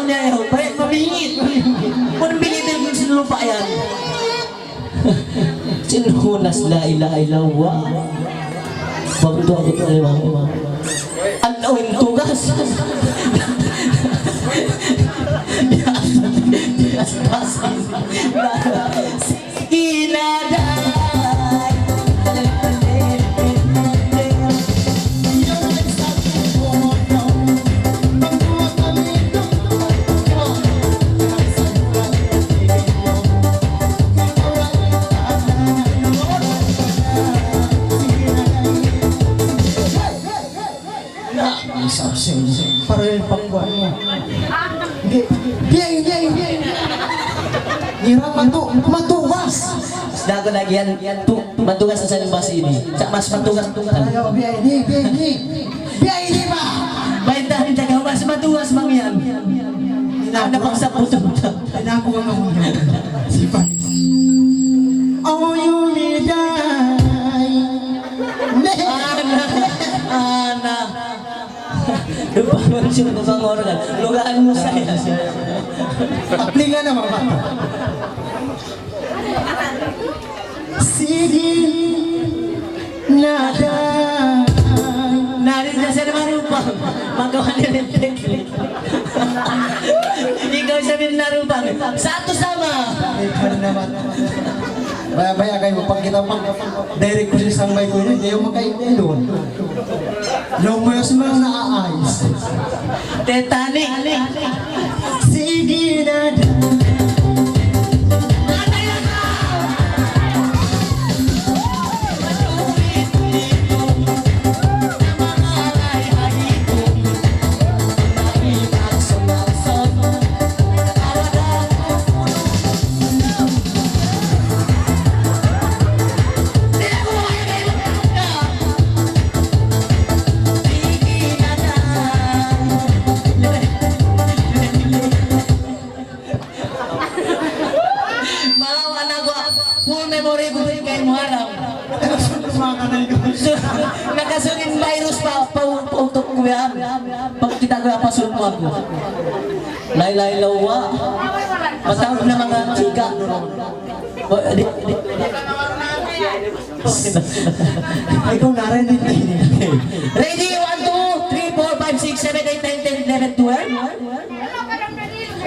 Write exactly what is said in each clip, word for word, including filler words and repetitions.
Niya yaun, balik mabingit. Kung bingit yung sin lupa yan. Sin Hunas, la ilaha illallah. Pagduwa ko tayo, mga imam. Ano yung tugas? Yes, yes, yes. Sige na, day. Na, isab sin, para yung pagkuhan mo. Hindi, hindi, hindi, hindi. Hirap matu-, matugas. Dago lagi yan, tu-, matugas na sa limbas ini. Sa mas matugas. Ayaw, biya ini, biya ini. Biya ini ba? Baik, tahan, taga, mas matugas, mang yan. Ano pang sa puso mo? Kailangan ko ang mahulog. Sipa. Oh, you need I. Ana, ana. Lupa mo siya, bukang organ. Lugaan mo sa iya. Aplingan na, mama. Sige na, day. Nari na siya naman rupa. Magawa niya rin technique. Ikaw siya rin narupang. Sa ato sama. Ikaw naman. Baya-baya kayo, pag kita pag direct ko sa isang mic ko, hindi yung magkailon. Lumuyos mo na ayos. Titanic. Sige na, day. Mahawa na ko, full memory ko rin kay Muharram. So, nakasunin virus pa, pa, pa utok ko yan. Pagkita ko yan, pasulpo ako. Laylay lawa. Matawag na mga chika. O, di, di, ikaw na rin, hindi. Ready? One, two, three, four, five, six, seven, eight, nine, ten, eleven, twelve.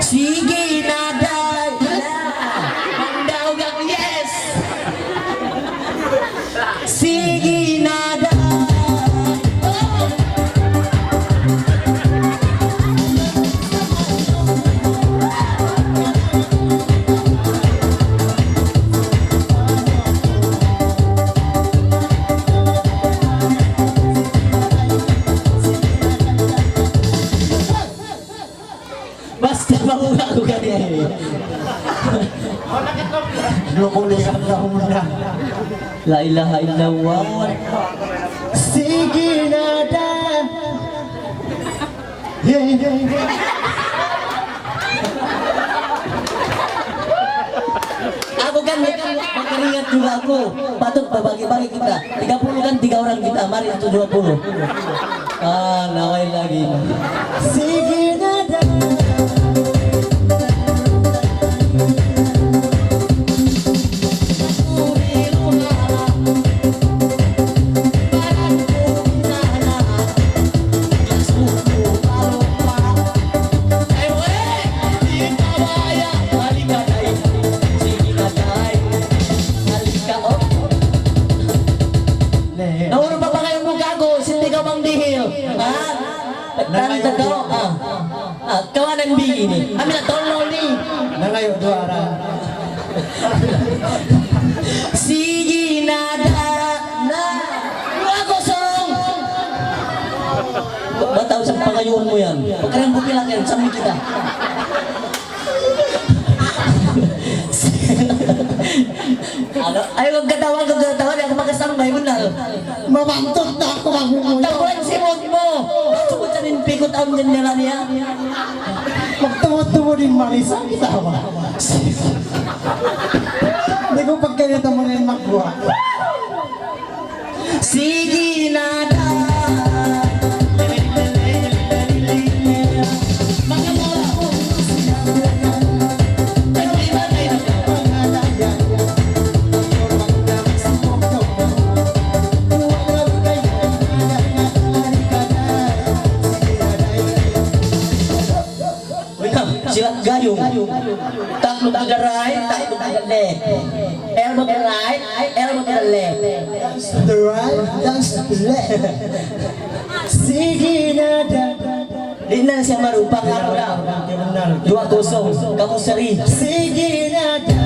Sige na, day. Wala. Ang daw gang, yes. Sige na, day. Oh. Basta makuha ko kaniya eh. Loko ni Kanda Hunda. La ilaha illallah. Sige na, da. Yeah, yeah, yeah. Aku kan, kan, makaringat juga aku. Patut babagi-bagi kita. Tiga puluh kan tiga orang kita, mari itu dua puluh. Ah, naway lagi. Sige na daw. Naurun pa ba kayo mukha ko? Sindi ka bang dihil? Ha? Tanda ka? Ah. Ah, kawanan bi ini. Amin na tolong ni. Nangayo duwa ra. Sige na, da, na. Dua kosong. Bataw sa pangayuan mo yan. Pagkarang bukilak yan, sami kita. Ano? Ay, huwag katawa, huwag katawa, di ako makasambay, munal. Mamantot na ako, magmumuyo. Tapuan si Mot mo. Sukot sa rin pikot ang jendela niya. Magtuwa-tuwa din, Marisa, kita ba? Hindi ko pagkaya tama na yung magwa. Sige na da. Mga mga Silat gayung. Tap to the right, tap to the left. Elbow to the right, elbow to the left. Dance to the right, dance to the left. Sige na da. Di' na siya marupa, kamu na. Dua kosong, kamu seri. Sige na da.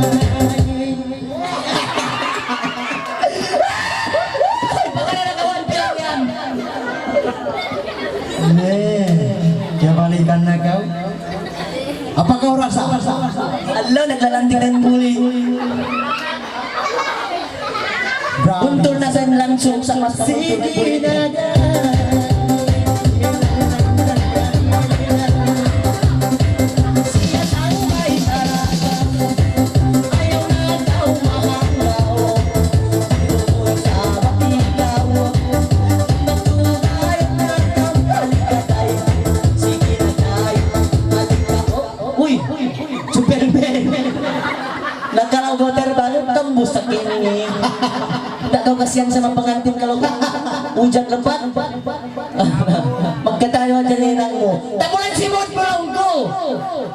Baka na nakawan, pilang yan. Eh, kaya balikan na ikaw. Apa kau rasa? Allah, naglalanting na in buli. Buntul na sa in lansuk sa mas. Sige na da. Uy! Superman! Nakalaw motor baru, tembus sa kini. Tidak kau kasihan sama pengantin kalau hujan lebat? Magkatayo ang janinang mo. Tabulan si Mot Bronco!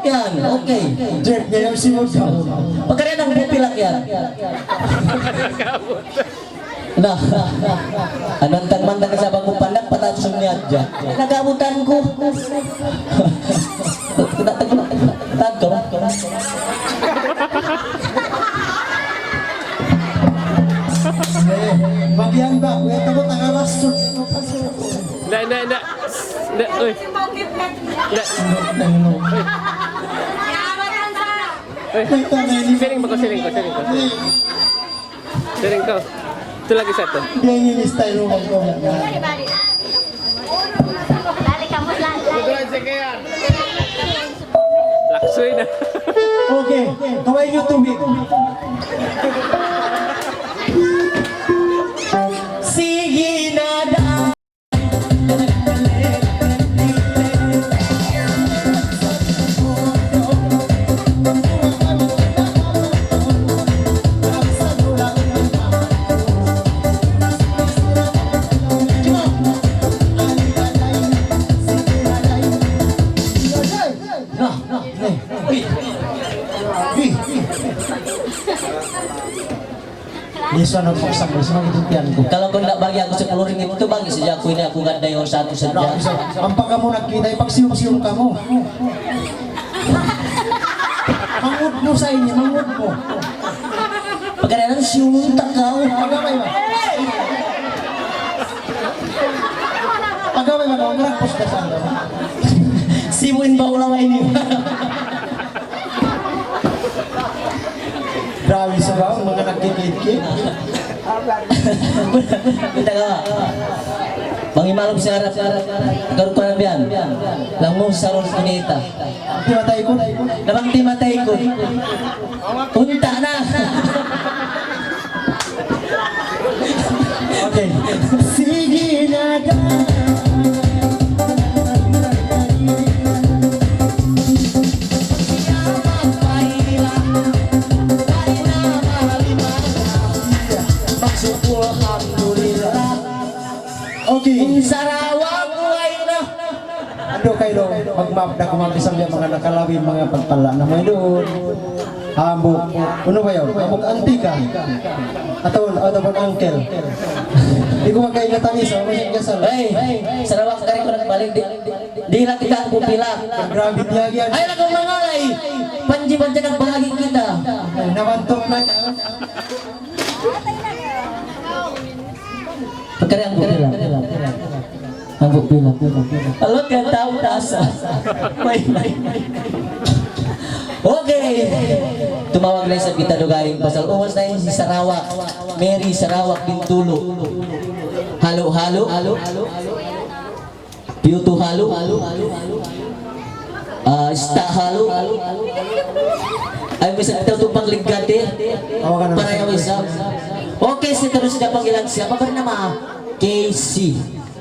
Yan, okay. Jeff, yan ang si Mot Bronco. Pagkariyan ng bupilak yan. Na, anang tagmanda ka sa bagong pandak, pataas yung niya dyan. Nagabutan ko. Tagko. Eh, bagian ba? Kuya, takot ang alas. Na, na, na. Na, uy. Na. Uy. Uy. Siling ba ko, siling ko, siling ko. Siling ko. Ito lagi sa ito. Yan yung style mo mag-comment na. Laksoy na. Okay, kaway niyo tubig. Sige na da. Yes, ano po, sa mga, sa mga itintiyan ko. Kalau kau tidak bagi aku sepuluh ringgit itu, bagi saja aku ini, aku ganda yang satu saja. Ang pagkamu nakita, ipagsiyum-siyum kamu. Mangud mo sa inyo, mangud mo. Pagkadaan, siyum takaw. Pagaway ba? Pagaway ba? Ang ragpos ka sa ano? Simuin ba ulaway niyo? Grabe sa ba? Mga nagkikit-kit. Kita ka. Mangimalum sa harap. Karu ko na biyan. Lang mo sa ron kunita. Timatay ko. Nabang timatay ko. Unta na. Okay. Sige na da. Okay. Sarawak, buhay na. Ando kayo, magmaap na kumabisang yung mga nakalawi, mga pagpala na mo doon. Hambo. Ano ba yun? Hambo antika. Atau, atau pun uncle. Di ko makaingatan isa, masih kasal. Hey, Sarawak, kari ko nagbalik. Di, di lang kita ang pupila. Grabe niya yan. Ay, lang ang mangalay. Panji-panji nagbahagi kita. Ay, nabantok na. Pagkari ang pupila. Ang pupila. Alam ka, tao taas. May, may, may. Okay. Tumawag na isab kita dugaing pasal ubus na in si Sarawak. Mary Sarawak Bintulu. Halo, halo. Piyutu halo. Ah, ista halo. Ay, bisa kita tu pangligati. Tawagan na. Para yung isa. Okay, si terus na pangilan siya. Apa bernama? Casey.